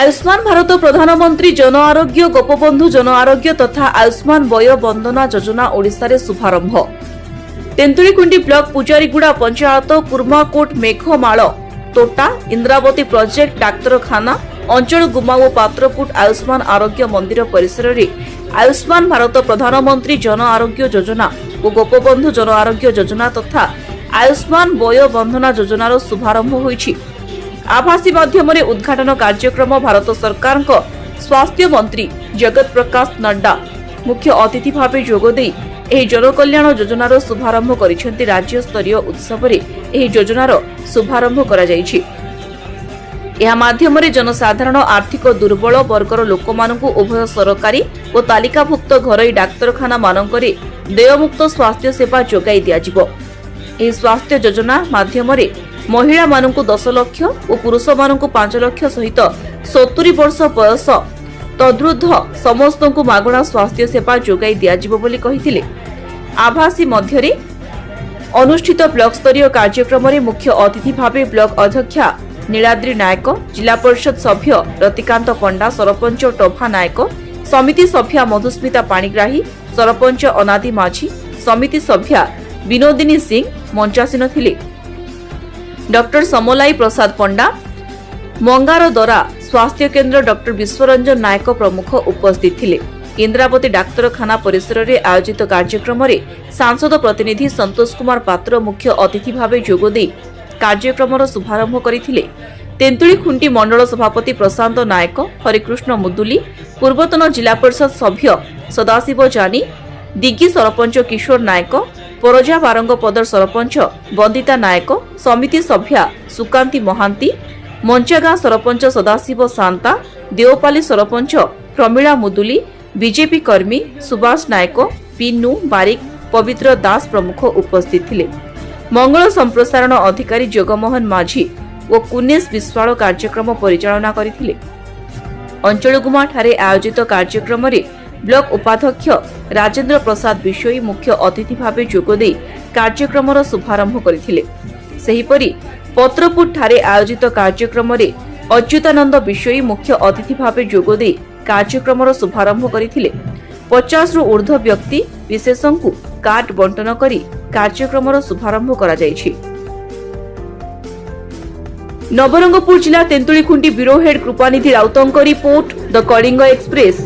ଆୟୁଷ୍ମାନ ଭାରତ ପ୍ରଧାନମନ୍ତ୍ରୀ ଜନ ଆରୋଗ୍ୟ, ଗୋପବନ୍ଧୁ ଜନ ଆରୋଗ୍ୟ ତଥା ଆୟୁଷ୍ମାନ ବୟ ବନ୍ଦନା ଯୋଜନା ଓଡ଼ିଶାରେ ଶୁଭାରମ୍ଭ। ତେନ୍ତୁଳିଖୁଣ୍ଟି ବ୍ଲକ ପୂଜାରୀଗୁଡ଼ା ପଞ୍ଚାୟତ କୁର୍ମାକୋଟ ମେଘମାଳ ତୋଟା ଇନ୍ଦ୍ରାବତୀ ପ୍ରୋଜେକ୍ଟ ଡାକ୍ତରଖାନା ଅଞ୍ଚଳଗୁମା ଓ ପାତ୍ରପୁଟ ଆୟୁଷ୍ମାନ ଆରୋଗ୍ୟ ମନ୍ଦିର ପରିସରରେ ଆୟୁଷ୍ମାନ ଭାରତ ପ୍ରଧାନମନ୍ତ୍ରୀ ଜନ ଆରୋଗ୍ୟ ଯୋଜନା ଓ ଗୋପବନ୍ଧୁ ଜନ ଆରୋଗ୍ୟ ଯୋଜନା ତଥା ଆୟୁଷ୍ମାନ ବୟ ବନ୍ଧନା ଯୋଜନାର ଶୁଭାରମ୍ଭ ହୋଇଛି। ଆଭାସୀ ମାଧ୍ୟମରେ ଉଦ୍ଘାଟନ କାର୍ଯ୍ୟକ୍ରମ ଭାରତ ସରକାରଙ୍କ ସ୍ୱାସ୍ଥ୍ୟ ମନ୍ତ୍ରୀ ଜଗତ ପ୍ରକାଶ ନଡ୍ଡା ମୁଖ୍ୟ ଅତିଥି ଭାବେ ଯୋଗଦେଇ ଏହି ଜନକଲ୍ୟାଣ ଯୋଜନାର ଶୁଭାରମ୍ଭ କରିଛନ୍ତି। ରାଜ୍ୟସ୍ତରୀୟ ଉତ୍ସବରେ ଏହି ଯୋଜନାର ଶୁଭାରମ୍ଭ କରାଯାଇଛି। ଏହା ମାଧ୍ୟମରେ ଜନସାଧାରଣ, ଆର୍ଥିକ ଦୁର୍ବଳ ବର୍ଗର ଲୋକମାନଙ୍କୁ ଉଭୟ ସରକାରୀ ଓ ତାଲିକାଭୁକ୍ତ ଘରୋଇ ଡାକ୍ତରଖାନାମାନଙ୍କରେ ଦେୟମୁକ୍ତ ସ୍ୱାସ୍ଥ୍ୟ ସେବା ଯୋଗାଇ ଦିଆଯିବ। ଏହି ସ୍ୱାସ୍ଥ୍ୟ ଯୋଜନା ମାଧ୍ୟମରେ ମହିଳାମାନଙ୍କୁ 10 ଲକ୍ଷ ଓ ପୁରୁଷମାନଙ୍କୁ 5 ଲକ୍ଷ ସହିତ 70 ବର୍ଷ ବୟସ ତଦୁର୍ଦ୍ଧ୍ୱ ସମସ୍ତଙ୍କୁ ମାଗଣା ସ୍ୱାସ୍ଥ୍ୟ ସେବା ଯୋଗାଇ ଦିଆଯିବ ବୋଲି କହିଥିଲେ। ଆଭାସୀ ମଧ୍ୟରେ ଅନୁଷ୍ଠିତ ବ୍ଲକ ସ୍ତରୀୟ କାର୍ଯ୍ୟକ୍ରମରେ ମୁଖ୍ୟ ଅତିଥି ଭାବେ ବ୍ଲକ ଅଧ୍ୟକ୍ଷା ନୀଳାଦ୍ରି ନାୟକ, ଜିଲ୍ଲା ପରିଷଦ ସଭ୍ୟ ରତିକାନ୍ତ ପଣ୍ଡା, ସରପଞ୍ଚ ଟୋଭା ନାୟକ, ସମିତି ସଭ୍ୟା ମଧୁସ୍ମିତା ପାଣିଗ୍ରାହୀ, ସରପଞ୍ଚ ଅନାଦି ମାଝୀ, ସମିତି ସଭ୍ୟା ବିନୋଦିନୀ ସିଂ ମଞ୍ଚାସୀନ ଥିଲେ। ଡକ୍ଟର ସମଲାଇ ପ୍ରସାଦ ପଣ୍ଡା, ମଙ୍ଗାରଦରା ସ୍ୱାସ୍ଥ୍ୟ କେନ୍ଦ୍ର ଡକ୍ଟର ବିଶ୍ୱରଞ୍ଜନ ନାୟକ ପ୍ରମୁଖ ଉପସ୍ଥିତ ଥିଲେ। ଇନ୍ଦ୍ରାବତୀ ଡାକ୍ତରଖାନା ପରିସରରେ ଆୟୋଜିତ କାର୍ଯ୍ୟକ୍ରମରେ ସାଂସଦ ପ୍ରତିନିଧି ସନ୍ତୋଷ କୁମାର ପାତ୍ର ମୁଖ୍ୟ ଅତିଥି ଭାବେ ଯୋଗଦେଇ କାର୍ଯ୍ୟକ୍ରମର ଶୁଭାରମ୍ଭ କରିଥିଲେ। ତେନ୍ତୁଳିଖୁଣ୍ଟି ମଣ୍ଡଳ ସଭାପତି ପ୍ରଶାନ୍ତ ନାୟକ, ହରିକୃଷ୍ଣ ମୁଦୁଲି, ପୂର୍ବତନ ଜିଲ୍ଲା ପରିଷଦ ସଭ୍ୟ ସଦାଶିବ ଜାନି, ଦିଗି ସରପଞ୍ଚ କିଶୋର ନାୟକ, ପରଜା ବାରଙ୍ଗପଦର ସରପଞ୍ଚ ବନ୍ଦିତା ନାୟକ, ସମିତି ସଭ୍ୟା ସୁକାନ୍ତି ମହାନ୍ତି, ମଞ୍ଚାଗାଁ ସରପଞ୍ଚ ସଦାଶିବ ସାନ୍ତା, ଦେଓପାଲି ସରପଞ୍ଚ ପ୍ରମିଳା ମୁଦୁଲି, ବିଜେପି କର୍ମୀ ସୁବାସ ନାୟକ, ପିନୁ ବାରିକ, ପବିତ୍ର ଦାସ ପ୍ରମୁଖ ଉପସ୍ଥିତ ଥିଲେ। ମଙ୍ଗଳ ସମ୍ପ୍ରସାରଣ ଅଧିକାରୀ ଜଗମୋହନ ମାଝୀ ଓ କୁନେଶ ବିଶ୍ୱାଳ କାର୍ଯ୍ୟକ୍ରମ ପରିଚାଳନା କରିଥିଲେ। ଅଞ୍ଚଳଗୁମାଠାରେ ଆୟୋଜିତ କାର୍ଯ୍ୟକ୍ରମରେ ବ୍ଲକ ଉପାଧ୍ୟକ୍ଷ ରାଜେନ୍ଦ୍ର ପ୍ରସାଦ ବିଷୋୟୀ ମୁଖ୍ୟ ଅତିଥି ଭାବେ ଯୋଗଦେଇ କାର୍ଯ୍ୟକ୍ରମର ଶୁଭାରମ୍ଭ କରିଥିଲେ। ସେହିପରି ପତ୍ରପୁରଠାରେ ଆୟୋଜିତ କାର୍ଯ୍ୟକ୍ରମରେ ଅଚ୍ୟୁତାନନ୍ଦ ବିଷୋୟୀ ମୁଖ୍ୟ ଅତିଥି ଭାବେ ଯୋଗଦେଇ କାର୍ଯ୍ୟକ୍ରମର ଶୁଭାରମ୍ଭ କରିଥିଲେ। 50ରୁ ଉର୍ଦ୍ଧ୍ୱ ବ୍ୟକ୍ତି ବିଶେଷଙ୍କୁ କାର୍ଡ ବଣ୍ଟନ କରି କାର୍ଯ୍ୟକ୍ରମର ଶୁଭାରମ୍ଭ କରାଯାଇଛି। ନବରଙ୍ଗପୁର ଜିଲ୍ଲା ତେନ୍ତୁଳିଖୁଣ୍ଟି ବ୍ୟୁରୋ ହେଡ୍ କୃପାନିଧି ରାଉତଙ୍କ ରିପୋର୍ଟ, ଦ କଳିଙ୍ଗ ଏକ୍ସପ୍ରେସ।